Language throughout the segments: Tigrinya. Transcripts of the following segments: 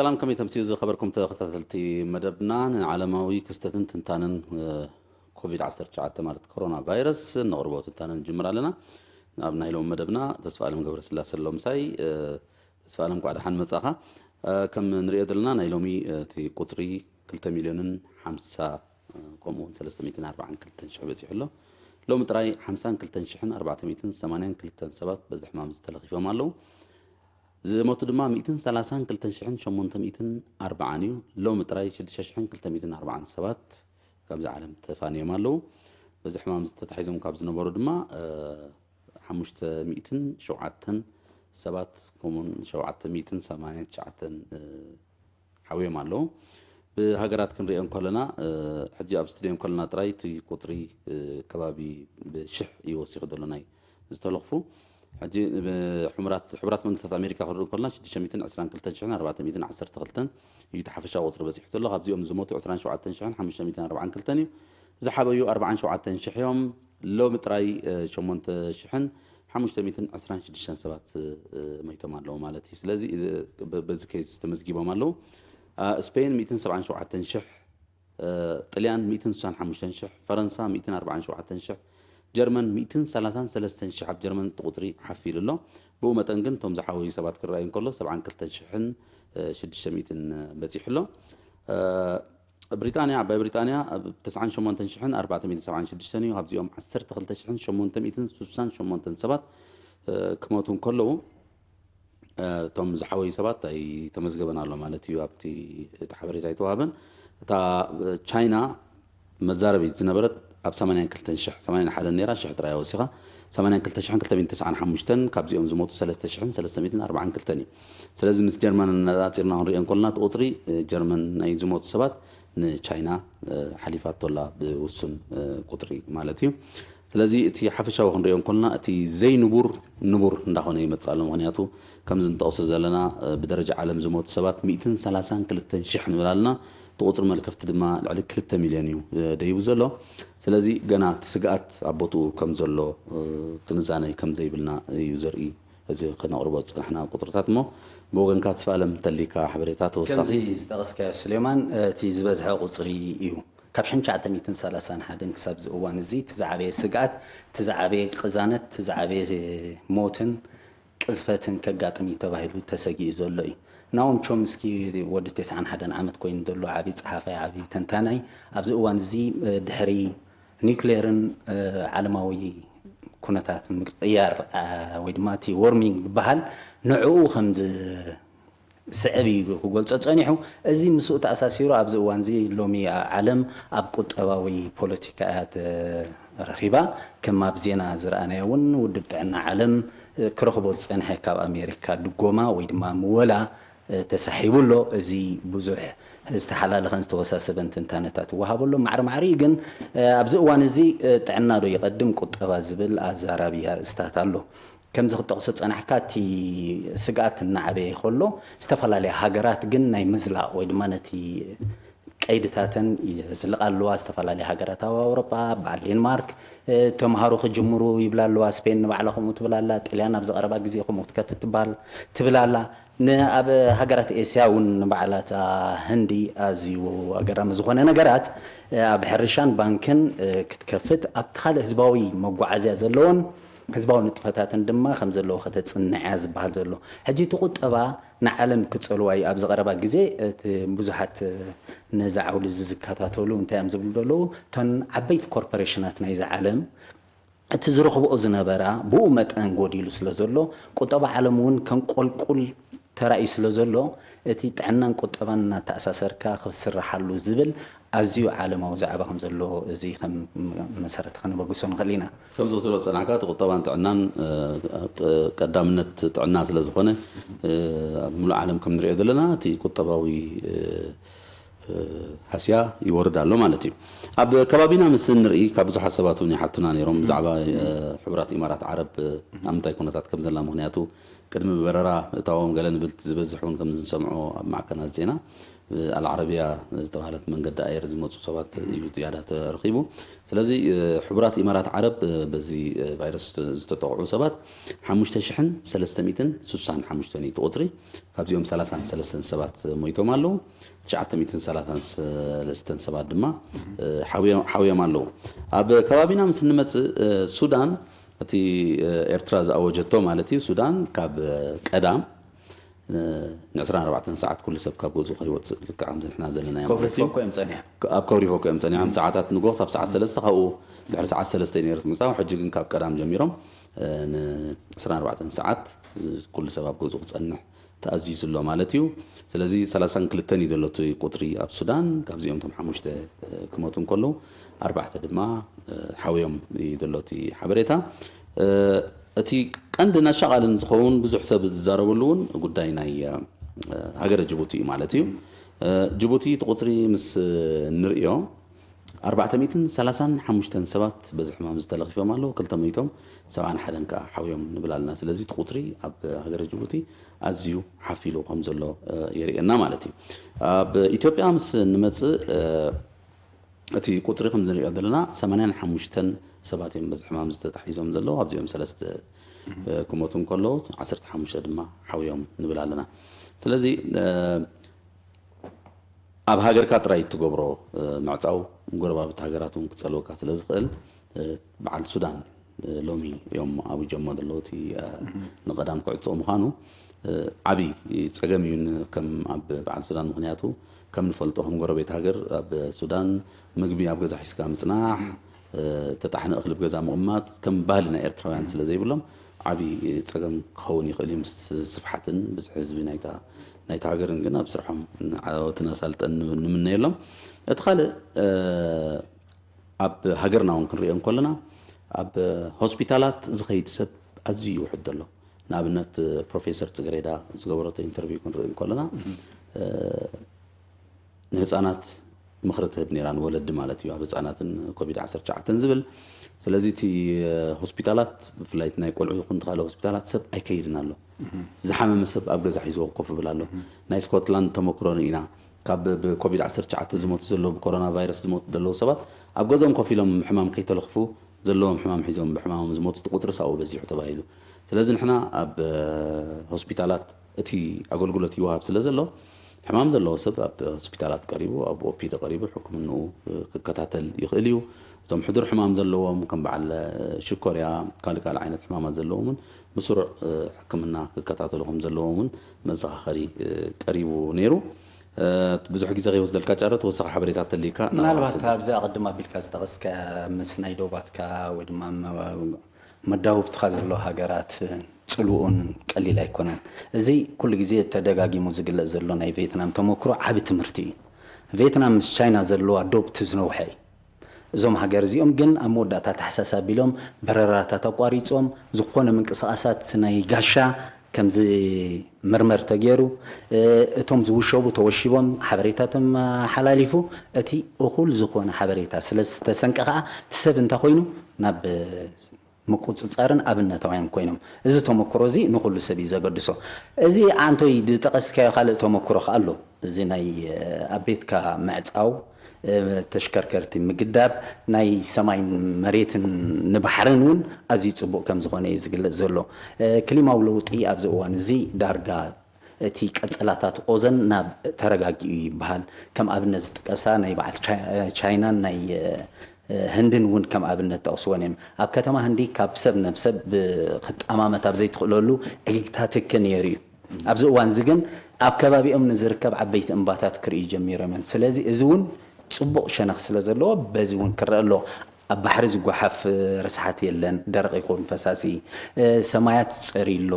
ሰላም፣ ከመይ ተምስዩ ዝኸበርኩም ተኸታተልቲ መደብና? ንዓለማዊ ክስተትን ትንታነን ኮቪድ ዓሰርተ ትሽዓተ ማለት ኮሮና ቫይረስ ነቕርቦ ትንታነ ንጅምር ኣለና። ኣብ ናይ ሎም መደብና ተስፋ ኣለም ገብረስላሴ ኣሎ ምሳይ። ተስፋ ኣለም፣ እንኳዕ ደሓን መጻኻ። ከም ንሪኦ ዘለና ናይ ሎሚ እቲ ቁጽሪ ክልተ ሚልዮንን ሓምሳ ከምኡ እውን ሰለስተ ሚእትን ኣርባዓን ክልተን ሽሕ በጺሑ ኣሎ። ሎሚ ጥራይ ሓምሳን ክልተን ሽሕን ኣርባዕተ ሚእትን ሰማንያን ክልተን ሰባት በዚ ሕማም ዝተለኺፎም ኣለዉ። ዝሞቱ ድማ ሚእትን ሰላሳን ክልተን ሽሕን ሸሞንተ ሚእትን ኣርባዓን እዩ። ሎሚ ጥራይ ሽዱሽተ ሽሕን ክልተ ሚእትን ኣርባዓን ሰባት ካብዚ ዓለም ተፋንዮም ኣለዉ። በዚ ሕማም ዝተታሒዞም ካብ ዝነበሩ ድማ ሓሙሽተ ሚእትን ሸውዓተን ሰባት ከምኡውን ሸውዓተ ሚእትን ሰማንያን ትሽዓተን ሓውዮም ኣለዉ። ብሃገራት ክንሪኦ እንከለና ሕጂ ኣብ ስቱድዮ እንከለና ጥራይ እቲ ቁፅሪ ከባቢ ብሽሕ እዩ ወሲኹ ዘሎ ናይ ዝተለኽፉ። ሕጂ ብሕሙራት ሕቡራት መንግስታት ኣሜሪካ ክንርኢ እንከለና ሽዱሽተ ሚእትን ዕስራን ክልተን ሽሕን ኣርባዕተ ሚእትን ዓሰርተ ክልተን እዩ እቲ ሓፈሻዊ ቁፅሪ በፂሑ ዘሎ። ካብዚኦም ዝሞቱ ዕስራን ሸውዓተን ሽሕን ሓሙሽተ ሚእትን ኣርባዓን ክልተን እዩ። ዝሓበዩ ኣርባዓን ሸውዓተን ሽሕ እዮም። ሎሚ ጥራይ ሸሞንተ ሽሕን ሓሙሽተ ሚእትን ዕስራን ሽዱሽተን ሰባት ሞይቶም ኣለዉ ማለት እዩ። ስለዚ በዚ ኬዝ ተመዝጊቦም ኣለዉ። ስፔን ሚእትን ሰብዓን ሸውዓተን ሽሕ፣ ጥልያን ሚእትን ስሳን ሓሙሽተን ሽሕ፣ ፈረንሳ ሚእትን ኣርባዓን ሸውዓተን ሽሕ፣ ጀርመን ሚእትን ሰላሳን ሰለስተን ሽሕ፣ ኣብ ጀርመን እቲ ቁፅሪ ሓፍ ኢሉ ኣሎ። ብኡ መጠን ግን እቶም ዝሓወዩ ሰባት ክረኣዩ እንከሎ ሰብዓን ክልተን ሽሕን ሽዱሽተ ሚእትን በፂሑ ኣሎ። ብሪጣንያ፣ ዓባይ ብሪጣንያ ተስዓን ሸሞንተን ሽሕን ኣርባዕተ ሚእትን ሰብዓን ሽዱሽተን እዩ። ካብዚኦም ዓሰርተ ክልተ ሽሕን ሸሞንተ ሚእትን ስሳን ሸሞንተን ሰባት ክሞቱ እንከለዉ፣ እቶም ዝሓወዩ ሰባት ኣይተመዝገበን ኣሎ ማለት እዩ። ኣብቲ እቲ ሓበሬታ ኣይተዋህበን። እታ ቻይና መዛረቢት ዝነበረት ኣብ ሰማንያን ክልተን ሽሕ፣ ሰማንያን ሓደን ነይራ፣ ሽሕ ጥራይ ወሲኻ፣ ሰማንያን ክልተ ሽሕን ክልተ ሚእትን ተስዓን ሓሙሽተን፣ ካብዚኦም ዝሞቱ ሰለስተ ሽሕን ሰለስተ ሚእትን ኣርባዓን ክልተን እዩ። ስለዚ ምስ ጀርመን ነፃፂርና ክንሪኦ እንከለና እቲ ቁፅሪ ጀርመን ናይ ዝሞቱ ሰባት ንቻይና ሓሊፋቶ ኣላ ብውሱን ቁፅሪ ማለት እዩ። ስለዚ እቲ ሓፈሻዊ ክንሪኦ እንከለና እቲ ዘይንቡር ንቡር እንዳኾነ ይመፅእ ኣሎ። ምክንያቱ ከምዚ ንጠቕሶ ዘለና ብደረጃ ዓለም ዝሞቱ ሰባት ሚእትን ሰላሳን ክልተን ሽሕ ንብል ኣለና። እቲ ቁፅሪ መልከፍቲ ድማ ልዕሊ ክልተ ሚልዮን እዩ ደይቡ ዘሎ። ስለዚ ገና እቲ ስግኣት ኣብ ቦትኡ ከም ዘሎ ክንዛነ ከም ዘይብልና እዩ ዘርኢ እዚ ክነቕርቦ ዝፀናሕና ቁፅርታት። እሞ ብወገንካ ተስፋ ኣለም እንተሊካ ሓበሬታ ተወሳኺ። ከምዚ ዝጠቐስካዮ ስሌማን፣ እቲ ዝበዝሐ ቁፅሪ እዩ። ካብ ሽሕን ትሽዓተ ሚእትን ሰላሳን ሓደን ክሳብ እዚ እዋን እዚ እቲ ዝዓበየ ስግኣት፣ እቲ ዝዓበየ ቅዛነት፣ እቲ ዝዓበየ ሞትን ቅዝፈትን ከጋጥም እዩ ተባሂሉ ተሰጊኡ ዘሎ እዩ። ናኦም ቾምስኪ ወዲ ተስዓን ሓደን ዓመት ኮይኑ ዘሎ ዓብዪ ጸሓፋይ፣ ዓብዪ ተንታናይ፣ ኣብዚ እዋን እዚ ድሕሪ ኒውክሌርን ዓለማዊ ኩነታት ምቅያር ወይ ድማ እቲ ዎርሚንግ ዝበሃል ንዕኡ ከም ዝስዕብ እዩ ክገልጾ ጸኒሑ። እዚ ምስኡ ተኣሳሲሩ ኣብዚ እዋን እዚ ሎሚ ዓለም ኣብ ቁጠባዊ ፖለቲካ እያ ተረኺባ። ከም ኣብ ዜና ዝረኣናዮ እውን ውድብ ጥዕና ዓለም ክረኽቦ ዝጸንሐ ካብ ኣሜሪካ ድጎማ ወይ ድማ ምወላ ተሳሒቡ ኣሎ። እዚ ብዙሕ ዝተሓላለኸን ዝተወሳሰበን ትንታነታት ይወሃቦ ኣሎ። ማዕረ ማዕሪኡ ግን ኣብዚ እዋን እዚ ጥዕና ዶ ይቐድም ቁጠባ ዝብል ኣዛራቢ ኣርእስታት ኣሎ። ከምዚ ክጠቕሶ ጸናሕካ እቲ ስግኣት እናዓበየ ከሎ ዝተፈላለያ ሃገራት ግን ናይ ምዝላቕ ወይ ድማ ነቲ ቀይድታተን ይዝልቃ ኣለዋ። ዝተፈላለያ ሃገራት ኣብ ኣውሮጳ፣ በዓል ዴንማርክ ተምሃሮ ክጅምሩ ይብላ ኣለዋ። ስፔን ንባዕላ ከምኡ ትብል ኣላ። ጥልያን ኣብዚ ቀረባ ግዜ ከምኡ ክትከፍት ትበሃል ትብል ኣላ። ንኣብ ሃገራት ኤስያ እውን ንባዕላታ ህንዲ ኣዝዩ ኣገራሚ ዝኾነ ነገራት ኣብ ሕርሻን ባንክን ክትከፍት ኣብቲ ካልእ ህዝባዊ መጓዓዝያ ዘለዎን ህዝባዊ ንጥፈታትን ድማ ከም ዘለዎ ከተጽንዕ እያ ዝበሃል ዘሎ። ሕጂ እቲ ቁጠባ ንዓለም ክጸልዋ እዩ። ኣብዚ ቀረባ ግዜ እቲ ብዙሓት ነዚ ዓውዲ እዚ ዝከታተሉ እንታይ እዮም ዝብሉ ዘለዉ? እተን ዓበይቲ ኮርፖሬሽናት ናይዚ ዓለም እቲ ዝረኽብኦ ዝነበራ ብኡ መጠን ጎዲሉ ስለ ዘሎ፣ ቁጠባ ዓለም እውን ከንቆልቁል ተራእዩ ስለ ዘሎ፣ እቲ ጥዕናን ቁጠባን እናተኣሳሰርካ ክስርሓሉ ዝብል ኣዝዩ ዓለማዊ ዛዕባ ከም ዘሎ እዚ ከም መሰረት ከነበግሶ ንኽእል ኢና። ከምዚ ክትብሎ ዝጸናሕካ እቲ ቁጠባን ጥዕናን ቀዳምነት ጥዕና ስለ ዝኾነ ኣብ ምሉእ ዓለም ከም ንሪኦ ዘለና እቲ ቁጠባዊ ሃስያ ይወርድ ኣሎ ማለት እዩ። ኣብ ከባቢና ምስ ንርኢ ካብ ብዙሓት ሰባት እውን ይሓቱና ነይሮም ብዛዕባ ሕቡራት ኢማራት ዓረብ ኣብ ምንታይ ኩነታት ከም ዘላ። ምክንያቱ ቅድሚ በረራ እታዎም ገለ ንብል ዝበዝሕ እውን ከም ዝሰምዖ ኣብ ማዕከናት ዜና ኣልዓረብያ ዝተባህለት መንገዲ ኣየር ዝመፁ ሰባት እዩ ዝያዳ ተረኺቡ። ስለዚ ሕቡራት ኢማራት ዓረብ በዚ ቫይረስ ዝተጠቕዑ ሰባት ሓሙሽተ ሽሕን ሰለስተ ሚእትን ስሳን ሓሙሽተን እዩ እቲ ቁፅሪ። ካብዚኦም ሰላሳን ሰለስተን ሰባት ሞይቶም ኣለዉ። ትሽዓተ ሚእትን ሰላሳን ሰለስተን ሰባት ድማ ሓውዮም ኣለዉ። ኣብ ከባቢና ምስ እንመፅእ ሱዳን እቲ ኤርትራ ዝኣወጀቶ ማለት እዩ። ሱዳን ካብ ቀዳም ን24 ሰዓት ኩሉ ሰብ ካብ ገዝኡ ከይወፅእ ልክዕ ከምዚ ንሕና ዘለናዮ ማለት እዩ። ኮሪፎ እዮም ፀኒሖም። ኣብ ኮሪፎ እዮም ፀኒሖም። ሰዓታት ንጎ ክሳብ ሰዓት ሰለስተ ካብኡ ድሕሪ ሰዓት ሰለስተ እዩ ነይሩ ምፃው። ሕጂ ግን ካብ ቀዳም ጀሚሮም ን24 ሰዓት ኩሉ ሰብ ኣብ ገዝኡ ክፀንሕ ተኣዚዙ ኣሎ ማለት እዩ። ስለዚ ሰላሳን ክልተን እዩ ዘሎ እቲ ቁፅሪ ኣብ ሱዳን። ካብዚኦም እቶም ሓሙሽተ ክመቱ እንከለዉ ኣርባዕተ ድማ ሓውዮም እዩ ዘሎ እቲ ሓበሬታ። እቲ ቀንድን ኣሻቓልን ዝኸውን ብዙሕ ሰብ ዝዛረበሉ እውን ጉዳይ ናይ ሃገረ ጅቡቲ እዩ ማለት እዩ። ጅቡቲ እቲ ቁፅሪ ምስ ንርእዮ ኣርባዕተ ሚእትን ሰላሳን ሓሙሽተን ሰባት በዚ ሕማም ዝተለኺፎም ኣለዉ። ክልተ ሞይቶም ሰብዓን ሓደን ከዓ ሓውዮም ንብል ኣለና። ስለዚ እቲ ቁፅሪ ኣብ ሃገረ ጅቡቲ ኣዝዩ ሓፍ ኢሉ ከም ዘሎ የርእየና ማለት እዩ። ኣብ ኢትዮጵያ ምስ ንመፅእ እቲ ቁፅሪ ከም ዝንሪኦ ዘለና ሰማንያን ሓሙሽተን ሰባት እዮም በዚ ሕማም ዝተታሒዞም ዘለዉ። ኣብዚኦም ሰለስተ ክሞቱ እንከለዉ ዓሰርተ ሓሙሽተ ድማ ሓውዮም ንብል ኣለና። ስለዚ ኣብ ሃገርካ ጥራይ እትገብሮ ምዕፃው ጎረባብቲ ሃገራት እውን ክፀልወካ ስለ ዝኽእል በዓል ሱዳን ሎሚ እዮም ኣውጀሞ ዘለዉ እቲ ንቐዳም ክዕፅኦ ምዃኑ ዓብዪ ፀገም እዩ ከም ኣብ በዓል ሱዳን። ምክንያቱ ከም ንፈልጦ ከም ጎረቤት ሃገር ኣብ ሱዳን ምግቢ ኣብ ገዛ ሒዝካ ምፅናሕ፣ ተጣሕነ እኽሊ ብገዛ ምቕማጥ ከም ባህሊ ናይ ኤርትራውያን ስለ ዘይብሎም ዓብዪ ፀገም ክኸውን ይኽእል እዩ ምስ ስፍሓትን ብዝሒ ህዝቢ ናይታ ናይታ ሃገርን። ግን ኣብ ስርሖም ዓወትን ኣሳልጠን ንምነየሎም። እቲ ካልእ ኣብ ሃገርና እውን ክንሪኦ እንከለና ኣብ ሆስፒታላት ዝኸይድ ሰብ ኣዝዩ ይውሕድ ዘሎ። ንኣብነት ፕሮፌሰር ፅግሬዳ ዝገበረቶ ኢንተርቪው ክንርኢ እንከለና ንህፃናት ምኽሪ ትህብ ነይራ፣ ንወለዲ ማለት እዩ፣ ኣብ ህፃናትን ኮቪድ ዓሰርተ ትሽዓተን ዝብል። ስለዚ እቲ ሆስፒታላት ብፍላይ ናይ ቆልዑ ይኹን ተኻለ ሆስፒታላት ሰብ ኣይከይድን ኣሎ። ዝሓመመ ሰብ ኣብ ገዛ ሒዝዎ ኮፍ ብል ኣሎ። ናይ ስኮትላንድ ተመክሮ ንኢና። ካብ ብኮቪድ ዓሰርተ ትሽዓተ ዝሞቱ ዘለዉ ብኮሮና ቫይረስ ዝሞቱ ዘለዉ ሰባት ኣብ ገዝኦም ኮፍ ኢሎም ሕማም ከይተለኽፉ ዘለዎም ሕማም ሒዞም ብሕማሞም ዝሞቱ እቲ ቁፅሪ ሳኡ በዚሑ ተባሂሉ። ስለዚ ንሕና ኣብ ሆስፒታላት እቲ ኣገልግሎት ይወሃብ ስለ ዘሎ ሕማም ዘለዎ ሰብ ኣብ ሆስፒታላት ቀሪቡ ኣብ ኦፒዲ ቀሪቡ ሕክምንኡ ክከታተል ይኽእል እዩ። እቶም ሕዱር ሕማም ዘለዎም ከም በዓል ሽኮርያ ካልእ ካልእ ዓይነት ሕማማት ዘለዎም እውን ብስሩዕ ሕክምና ክከታተሉ ከም ዘለዎም እውን መዘኻኸሪ ቀሪቡ ነይሩ። ብዙሕ ግዜ ከይወስደልካ ጫረ ተወሳኺ ሓበሬታ ተልካ ምናልባት ኣብዚ ኣቐድም ኣቢልካ ዝጠቐስካ ምስ ናይ ዶባትካ ወይ ድማ መዳውብትኻ ዘሎ ሃገራት ፅልኡን ቀሊል ኣይኮነን። እዚ ኩሉ ግዜ ተደጋጊሙ ዝግለፅ ዘሎ ናይ ቬትናም ተመክሮ ዓቢ ትምህርቲ እዩ። ቬትናም ምስ ቻይና ዘለዋ ዶብ ትዝነውሐ እዩ። እዞም ሃገር እዚኦም ግን ኣብ መወዳእታ ተሓሳስ ኣቢሎም በረራታት ኣቋሪፆም ዝኾነ ምንቅስቓሳት ናይ ጋሻ ከምዚ ምርመር ተገይሩ እቶም ዝውሸቡ ተወሺቦም ሓበሬታቶም ሓላሊፉ እቲ እኹል ዝኾነ ሓበሬታ ስለ ዝተሰንቀ ከዓ እቲ ሰብ እንታይ ኮይኑ ናብ ምቁፅፃርን ኣብነታውያን ኮይኖም እዚ ተመክሮ እዚ ንኩሉ ሰብ እዩ ዘገድሶ። እዚ ኣንቶይ ዝጠቐስካዮ ካልእ ተመክሮ ከዓ ኣሎ። እዚ ናይ ኣብ ቤትካ ምዕፃው ተሽከርከርቲ ምግዳብ ናይ ሰማይን መሬትን ንባሕርን እውን ኣዝዩ ፅቡቅ ከም ዝኾነ እዩ ዝግለፅ ዘሎ። ክሊማዊ ለውጢ ኣብዚ እዋን እዚ ዳርጋ እቲ ቀፅላታት ኦዘን ናብ ተረጋጊኡ ይበሃል። ከም ኣብነት ዝጥቀሳ ናይ በዓል ቻይናን ናይ ህንድን እውን ከም ኣብነት ጠቕስወን እዮም። ኣብ ከተማ ህንዲ ካብ ሰብ ናብ ሰብ ክጠማመት ኣብ ዘይትኽእለሉ ዕግግታ ትኪ ነይሩ እዩ። ኣብዚ እዋን እዚ ግን ኣብ ከባቢኦም ንዝርከብ ዓበይቲ እምባታት ክርእዩ ጀሚሮም እዮም። ስለዚ እዚ እውን ፅቡቕ ሸነኽ ስለ ዘለዎ በዚ እውን ክረአ ኣሎ። ኣብ ባሕሪ ዝጓሓፍ ረስሓት የለን፣ ደረቕ ይኹን ፈሳሲ ሰማያት ፀርዩ ኣሎ፣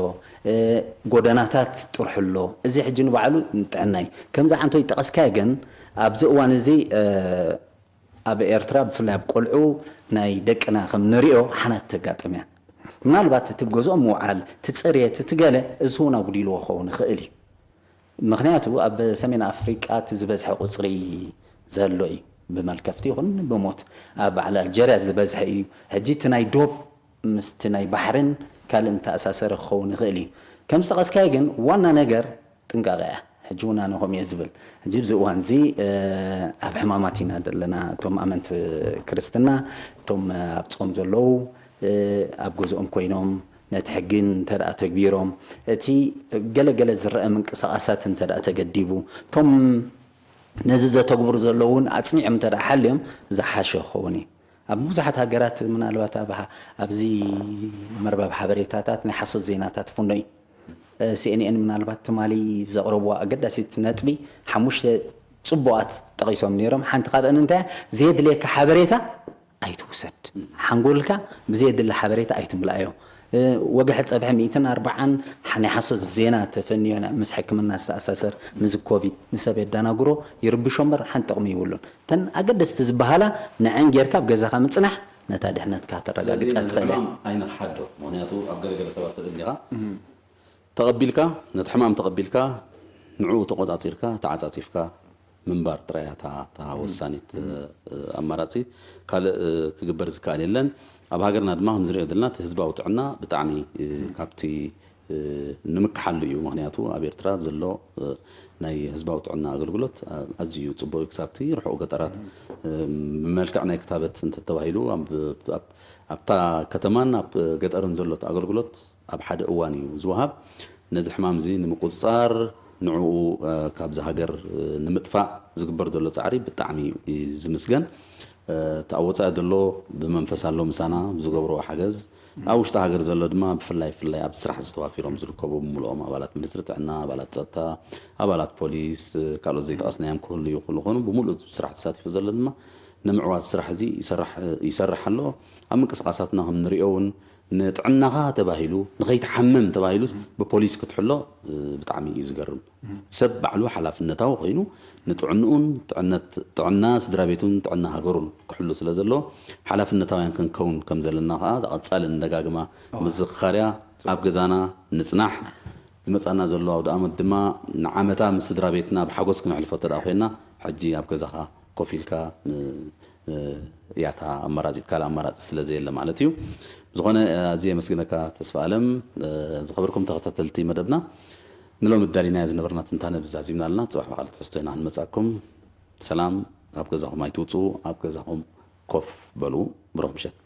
ጎደናታት ጥርሑ ኣሎ። እዚ ሕጂ ንባዕሉ ጥዕና እዩ። ከምዚ ዓንቶ ይጠቐስካዮ ግን ኣብዚ እዋን እዚ ኣብ ኤርትራ ብፍላይ ኣብ ቆልዑ ናይ ደቅና ከም ንሪኦ ሓናት ተጋጥም እያ። ምናልባት እቲ ገዝኦም ምውዓል እቲ ፅርየት እቲ ገለ እዚ እውን ኣጉዲልዎ ክኸውን ይኽእል እዩ። ምክንያቱ ኣብ ሰሜን ኣፍሪቃ እቲ ዝበዝሐ ቁፅሪ ዘሎ እዩ። ብመልከፍቲ ይኹን ብሞት ኣብ በዓል ኣልጀርያ ዝበዝሐ እዩ። ሕጂ እቲ ናይ ዶብ ምስቲ ናይ ባሕርን ካልእን ተኣሳሰረ ክኸውን ይኽእል እዩ። ከም ዝጠቐስካዮ ግን ዋና ነገር ጥንቃቐ እያ። ሕጂ እውን ኣነ ከምኡ እየ ዝብል። ሕጂ ኣብዚ እዋን እዚ ኣብ ሕማማት ኢና ዘለና። እቶም ኣመንቲ ክርስትና፣ እቶም ኣብ ጾም ዘለዉ ኣብ ገዝኦም ኮይኖም ነቲ ሕጊ እንተ ደኣ ተግቢሮም፣ እቲ ገለገለ ዝረአ ምንቅስቓሳት እንተ ደኣ ተገዲቡ፣ እቶም ነዚ ዘተግብሩ ዘለዉ እውን ኣጽኒዖም እንተ ደኣ ሓልዮም ዝሓሸ ክኸውን እዩ። ኣብ ብዙሓት ሃገራት ምናልባት ኣብ ኣብዚ መርበብ ሓበሬታታት ናይ ሓሶት ዜናታት ፍኖ እዩ። ሲኤንኤን ምናልባት ትማሊ ዘቕረብዋ ኣገዳሲት ነጥቢ ሓሙሽተ ጽቡቓት ጠቒሶም ነይሮም። ሓንቲ ካብአን እንታይ እያ? ዘየድልየካ ሓበሬታ ኣይትውሰድ። ሓንጎልካ ብዘየድሊ ሓበሬታ ኣይትምልኣዮ። ወግሐ ጸብሒ ሚእትን ኣርባዓን ናይ ሓሶት ዜና ተፈንዮ ምስ ሕክምና ዝተኣሳሰር፣ ምስ ኮቪድ ንሰብ የዳናግሮ ይርብሾ እምበር ሓንቲ ጥቕሚ ይብሉን። እተን ኣገደስቲ ዝበሃላ ንዐን ጌርካ ኣብ ገዛኻ ምጽናሕ ነታ ድሕነትካ ተረጋግጻ ትኽእል እያ። ኣይንኽሓዶ። ምክንያቱ ኣብ ገለገለ ሰባት ተደሊኻ ተቐቢልካ፣ ነቲ ሕማም ተቐቢልካ፣ ንዕኡ ተቖጻጺርካ፣ ተዓጻጺፍካ ምንባር ጥራይ እያ እታ ወሳኒት ኣማራጺ። ካልእ ክግበር ዝከኣል የለን። ኣብ ሃገርና ድማ ከምዝሪኦ ዘለና እቲ ህዝባዊ ጥዕና ብጣዕሚ ካብቲ ንምክሓሉ እዩ። ምክንያቱ ኣብ ኤርትራ ዘሎ ናይ ህዝባዊ ጥዕና ኣገልግሎት ኣዝዩ ጽቡቕ እዩ። ክሳብቲ ርሑቕ ገጠራት ብመልክዕ ናይ ክታበት እንተተባሂሉ ኣብታ ከተማን ኣብ ገጠርን ዘሎ ኣገልግሎት ኣብ ሓደ እዋን እዩ ዝወሃብ። ነዚ ሕማም እዚ ንምቁጽጻር ንዕኡ ካብዚ ሃገር ንምጥፋእ ዝግበር ዘሎ ጻዕሪ ብጣዕሚ እዩ ዝምስገን። እቲ ኣብ ወጻኢ ዘሎ ብመንፈስ ኣሎ ምሳና ብዝገብርዎ ሓገዝ፣ ኣብ ውሽጢ ሃገር ዘሎ ድማ ብፍላይ ብፍላይ ኣብ ስራሕ ዝተዋፊሮም ዝርከቡ ብምልኦም ኣባላት ሚኒስትሪ ጥዕና፣ ኣባላት ጸጥታ፣ ኣባላት ፖሊስ፣ ካልኦት ዘይጠቐስናዮም ክህሉ ይኽእሉ ይኾኑ። ብምሉእ ስራሕ ተሳቲፉ ዘሎ ድማ ንምዕዋት ስራሕ እዚ ይሰርሕ ኣሎ። ኣብ ምንቅስቓሳትና ከም ንሪኦ እውን ንጥዕናኻ ተባሂሉ ንኸይትሓምም ተባሂሉ ብፖሊስ ክትሕሎ ብጣዕሚ እዩ ዝገርም። ሰብ ባዕሉ ሓላፍነታዊ ኮይኑ ንጥዕንኡን ጥዕና ስድራ ቤቱን ጥዕና ሃገሩን ክሕሉ ስለ ዘለዎ ሓላፍነታውያን ክንከውን ከም ዘለና ከዓ እዛ ቀፃሊ ንደጋግማ ምዝኽኻርያ ኣብ ገዛና ንፅናሕ። ዝመፃና ዘሎ ኣውደ ኣመት ድማ ንዓመታ ምስ ስድራ ቤትና ብሓጎስ ክነሕልፎ ተደኣ ኮይና ሕጂ ኣብ ገዛኻ ኮፍ ኢልካ ያታ ኣማራፂት ካልእ ኣማራፂ ስለ ዘየለ ማለት እዩ። ዝኾነ ኣዝየ የመስግነካ ተስፋ ኣለም። ዝኸበርኩም ተኸታተልቲ መደብና ንሎሚ ኣዳሊናዮ ዝነበርና ትንታነ ብዛዚምና ኣለና። ፅባሕ ብኻልእ ትሕዝቶ ኢና ክንመፃኩም። ሰላም፣ ኣብ ገዛኹም ኣይትውፅኡ፣ ኣብ ገዛኹም ኮፍ በሉ። ብሩኽ ምሸት።